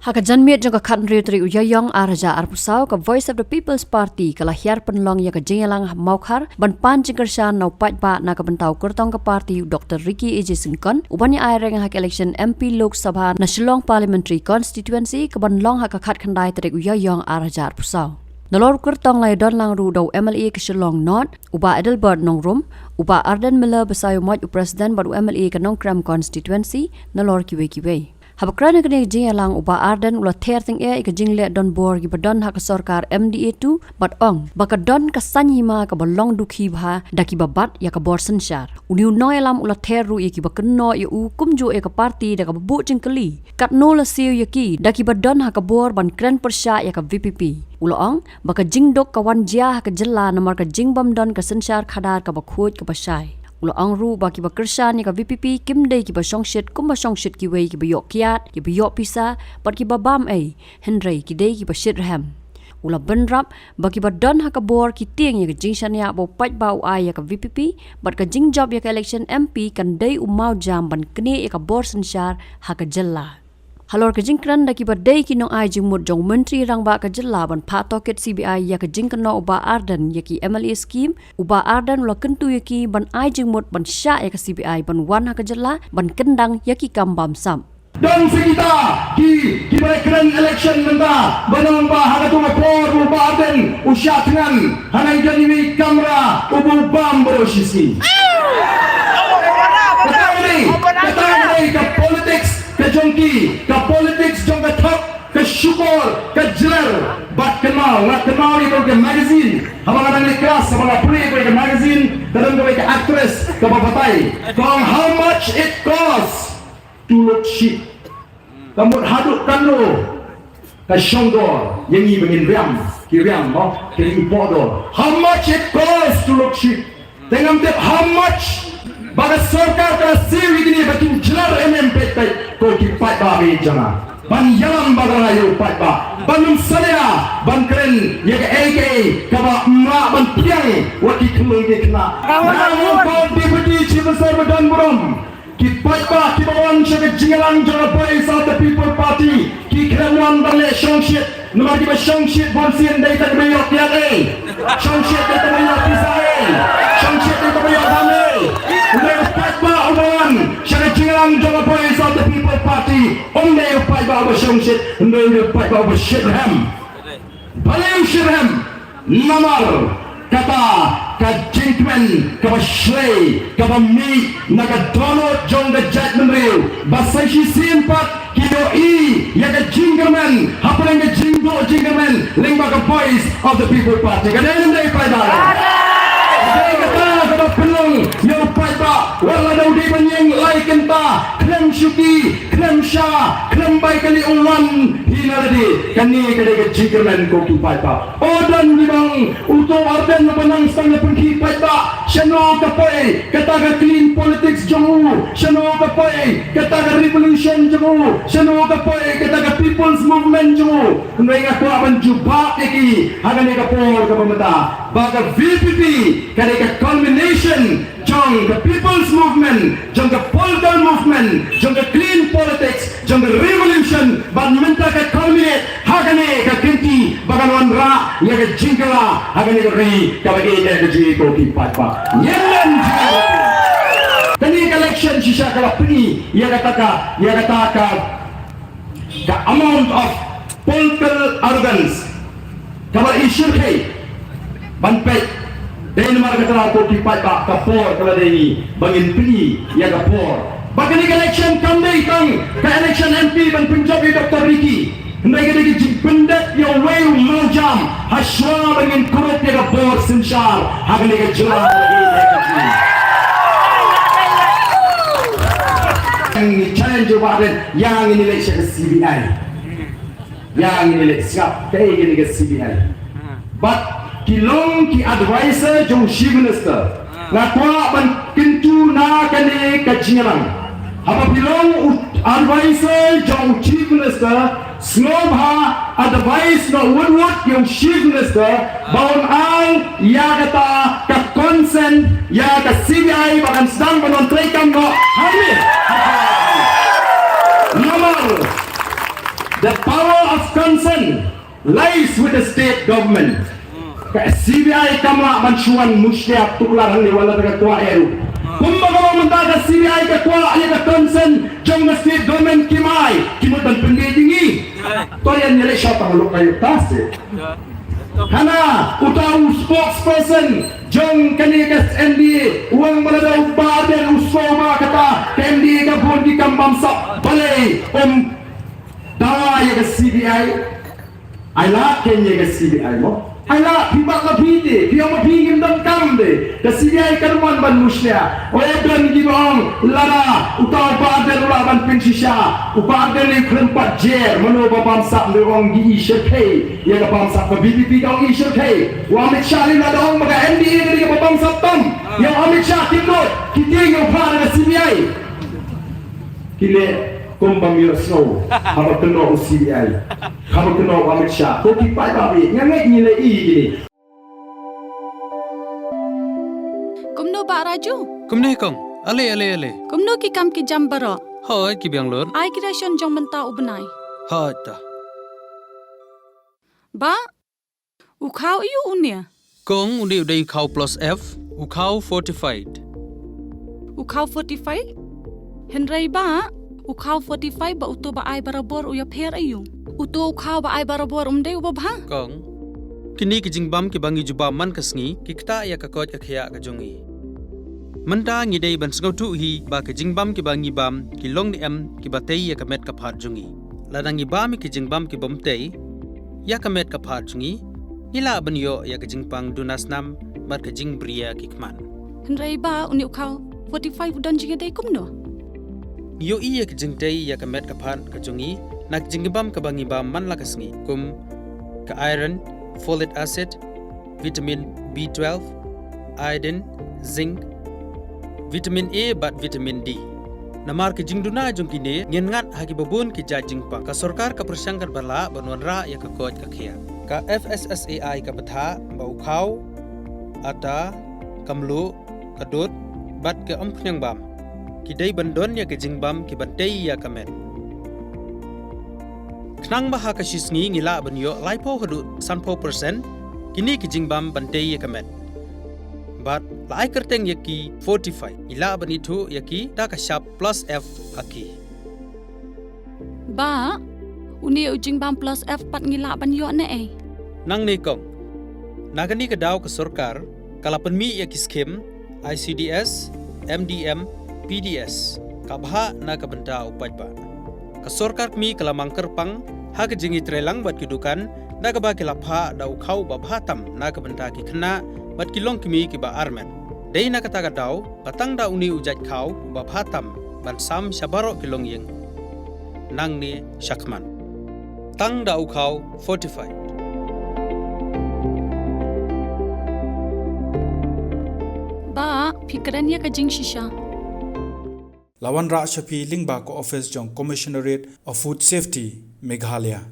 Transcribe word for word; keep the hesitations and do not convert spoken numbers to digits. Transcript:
Ha ka janmiet jong ka khathynriew tarik u Ïaïong ar hajar arphew saw, ka Voice of the People's Party ka la hiar pynlong ïa ka jingïalang ha Mawkhar ban pan jingkyrshan na u paidbah na ka bynta u kyrtong ka party u Doctor Ricky A J Syngkon u ban ïa aireng ha ka election M P Lok Sabha na Shillong Parliamentary Constituency ka ban long ha ka khatkhyndai tarik u Ïaïong ar hajar arphew saw. Nalor u kyrtong la ïadon lang ruh da u M L A ka Shillong North, u Bah Adelbert Nongrum, u Bah Ardent Miller Basaiawmoit u President bad u M L A ka Nongkrem Constituency, nalor kiwei kiwei. Haba kren ha kane ka jingïalang u Bah Ardent u la ther tyngeh ïa ka jingleh donbor kiba don ha ka sorkar M D A two bad ong ba ka don ka saiñ hima kaba long dukhi bha da kiba bat ïa ka bor synshar. Une u nongïalam u la ther ruh ïa kiba kynnoh ïa u kumjuh ïa ka party da kaba buh jingkylli katno la siew ïa ki da kiba don ha ka bor ban kren pyrshah ïa ka V P P. U la ong ba ka jingduk ka wan jia ha ka jylla namar ka jingbym don ka synshar khadar kaba khuid kaba shai. U la ong ruh ba kiba kyrshan ïa ka V P P kim dei kiba shongshit kumba shongshit kiwei kiba ïoh kiad, kiba ïoh pisa bad kiba bam ei, hynrei ki dei kiba shitrhem. U la bynrap ba kiba don ha ka bor ki tieng ïa ka jingshaniah ba u paidbah u ai ïa ka V P P bad ka jingjop ïa ka election M P kan dei u mawjam ban knieh ïa ka bor synshar ha ka jylla. Halor ka jingkren da kiba dei ki nongai jingmut jong u Myntri Rangbah ka jylla ban phah tohkit C B I ïa ka jingkynnoh u Bah Ardent ïa ki M L A scheme, u Bah Ardent u la kyntu ïa ki ban ai jingmut ban shah ïa ka C B I ban wan ha ka jylla ban kyndang ïa ki kam bamsap. Don sa kita ki, kiba kren election mynta, ba nang ba ha katu ka por u Bah Ardent u shah thngan ha nang jan iwei i kamra uba u bam baroh shi sngi. Kata ka dei, kata ka dei ka politics ka jong ki, ka politics jong ka thok, ka shukor, ka jler. Bad kynmaw, nga kynmaw ïa ka magazine, haba nga dang leh klas, haba nga pule ïa ka magazine, ka don kawei ka actress kaba batai. Ka ong, "How much it costs to look chic?" Ka mut haduh katno ka shong dor ïa ngi ba ngin riam, ki riam mo, ki riam poh dor. How much it costs to look chic? Te ngam tip how much ba ka sorkar ka la siew ïa kine ba kin jler em em peit peit ko ki paidbah ba ïeit jong nga. Ban ïalam ba ka la ïa u paidbah, ban ym salia ban kren ïa kaei kaei kaba ym lah ban pdiang wat ki khyllung ki khynnah. Nga ong ko Deputy Chief Minister ba don burom, ki paidbah kiba wan sha ka jingïalang jong ka Voice of the People Party ki khlem wan ban leh shongshit. Namar kiba shongshit bunsien dei tang ba ïoh kiad ei, shongshit dei tang ba ïoh pisa ei, shongshit dei tang ba ïoh dam ei. Ym dei u paidbah uba wan sha ka jingïalang jong ka Voice of the People Party, ym dei u paidbah uba shongshit, ym dei u paidbah uba shitrhem. Balei u shitrhem? Namar kata ka jingkmen kaba shlei kaba mih na ka dohnud jong ka jaitbynriew ba sa shisien pat ki ïohi ïa ka jingkyrmen hapdeng ka jingduh jingkyrmen lyngba ka Voice of the People Party. Ka dei ne ym dei, paidbah? Ka dei kata kaba pynlong ïa u paidbah, wat la da u dei ban ïeng lai kynta, khlem shuki, khlem sha, khlem bai kali, u wan hi na lade. Kane ka dei ka jingkyrmen ko ki paidbah. O don ki bang, uto u Ardent uba nang sdang ïa pynkhih paidbah, shano ka poi kata ka clean politics jong u, shano ka poi kata ka revolution jong u, shano ka poi kata ka people's movement jong u. Hynrei nga kwah ban jubab ïa ki ha kane ka por kaba mynta ba ka V P P ka dei ka culmination jong ka people's movement, jong ka political movement, jong ka clean politics, jong ka revolution, bad mynta ka culminate ha kane ka kynti ba kan wanrah ïa ka jingkylla ha kane ka ri kaba ïeit ka jong ngi ko ki paidbah. Ngin len jingkylla. Kane ka election shisha ka la pyni ïa kata ka, ïa kata ka, ka amount of political arrogance kaba i shyrkhei ban peit. Dei namar kata ko ki paidbah ka por ka la dei ngi ba ngin pyni ïa ka por ba kane ka election kam dei tang ka election M P ban pynjop ïa Doctor Ricky. Hynrei ka dei ka jingpyndep ïa uwei u mawjam ha shuwa ba ngin kurup ïa ka bor synshar ha kane ka jylla. Ngi challenge ïa u Bah Ardent, ïa ngin ïaleit sha ka C B I. Ïa ngin ïaleit, sngap, kaei kane ka C B I? Bad ki long ki advisor jong u Chief Minister. Nga kwah ban kyntu na kane ka jingïalang, haba phi long u advisor jong u Chief Minister, sngewbha advice noh wut wut ïa u Chief Minister ba un ai ïa kata ka consent ïa ka C B I ba kan sdang ban wan treikam noh hangne. Namar the power Lies with the state government. Ka C B I kam lah ban shu wan mushlia tuklar hangne wat la ka kwah ïa ruh. Kumba ka long mynta ka C B I ka kwah ïa ka consent jong ka state government, kim ai, ki mut ban pyndie jong ngi. To ïa ngi leh shop ang lok ka ïa tas. Hana uta u spokesperson jong kane ka M D A u ong ba lada u Bah Ardent u sngewbha kata ka M D A ka bun ki kam bamsap, balei um dawa ïa ka C B I? Ai lad kein ïa ka C B I mo. Ai lad, phi bat la phi te, phi ong ba phi ngim donkam te. Ka C B I kan wan ban mushlia. Oi, don kiba ong lada uta u Bah Ardent u lah ban pynshisha, u Bah Ardent u khlem pat jer, mano ba bamsap, ne ong ki i shyrkhei ïa ka bamsap, ka V P P ka ong i shyrkhei. U Amit Shah lei lada ong ba ka M D A ka dei kaba bamsap tam, ïa u Amit Shah kim nud, ki tieng ïa u phah na ka C B I. Kine kum ba ngi ïohsngew haba kynnoh u C B I, haba kynnoh u Amit Shah. Ko ki paidbah, nga ngeit ngi la ïohi kine. Kumno Bah Raju? Kumne kong. Ale, ale, ale. Kumno ki kam ki jam baroh? Hooid, ki biang lut. Ai ki ration jong mynta u bnai. Hooid ta. Bah, u khaw aiu une? Kong, une u dei u khaw plus F, u khaw fortified. U khaw fortified? Hynrei Bah, u khaw fortified bad uto ba ai barabor u ïapher aiu? Uto u khaw ba ai barabor um dei uba bha? Kong, kine ki jingbam kiba ngi jubab man ka sngi ki ktah ïa ka koit ka khiah ka jong ngi. Mynta ngi dei ban sngewthuh hi ba ki jingbam kiba ngi bam ki long ne em kiba tei ïa ka met ka phad jong ngi. Lada ngi bam ïa ki jingbam kibym tei ïa ka met ka phad jong ngi, ngi lah ban ïoh ïa ka jingpang duna snam bad ka jingbriew ki khmat. Hynrei Bah, une u khaw fortified u don jingïadei kumno? Ngi ïohi ïa ka jingtei ïa ka met ka phad ka jong ngi na ka jingbam kaba ngi bam man la ka sngi, kum ka iron, folic acid, vitamin B twelve, iodine, zinc, vitamin A bad vitamin D. Namar ka jingduna jong kine ngin ngat ha kiba bun ki jait jingpang. Ka sorkar ka pyrshang katba lah ban wanrah ïa ka koit ka khiah. Ka F S S A I ka bthah ba u khaw, atta, ka mluh, ka dud bad ka umphniang bam ki dei ban don ïa ka jingbam kiban tei ïa ka met. Khnang ba ha ka shi sngi ngi lah ban ïoh laiphew haduh sanphew percent kine ki jingbam ban tei ïa ka met. Bad la ai kyrteng ïa ki fortified, ngi lah ban ithuh ïa ki da ka shap plus F ha ki. Bah, une u jingbam plus F pat ngi lah ban ïoh ne ei? Nangne kong, na kane ka daw ka sorkar ka la pynmih ïa ki skim I C D S, M D M, P D S, ka bhah na ka bynta u paidbah. Ka sorkar kmie ka la mang kyrpang ha ka jingïatreilang bad ki dukan da kaba ki la phah da u khaw uba bha tam na ka bynta ki khynnah bad ki longkmie kiba armet. Dei na kata ka daw ba tang da une u jait khaw uba bha tam ban sam sha baroh ki longïing nangne shakhmat. Tang da u khaw fortified. Bah, phi kren ïa ka jingshisha. La wanrah sha phi lyngba ka office jong Commissionerate of Food Safety, Meghalaya.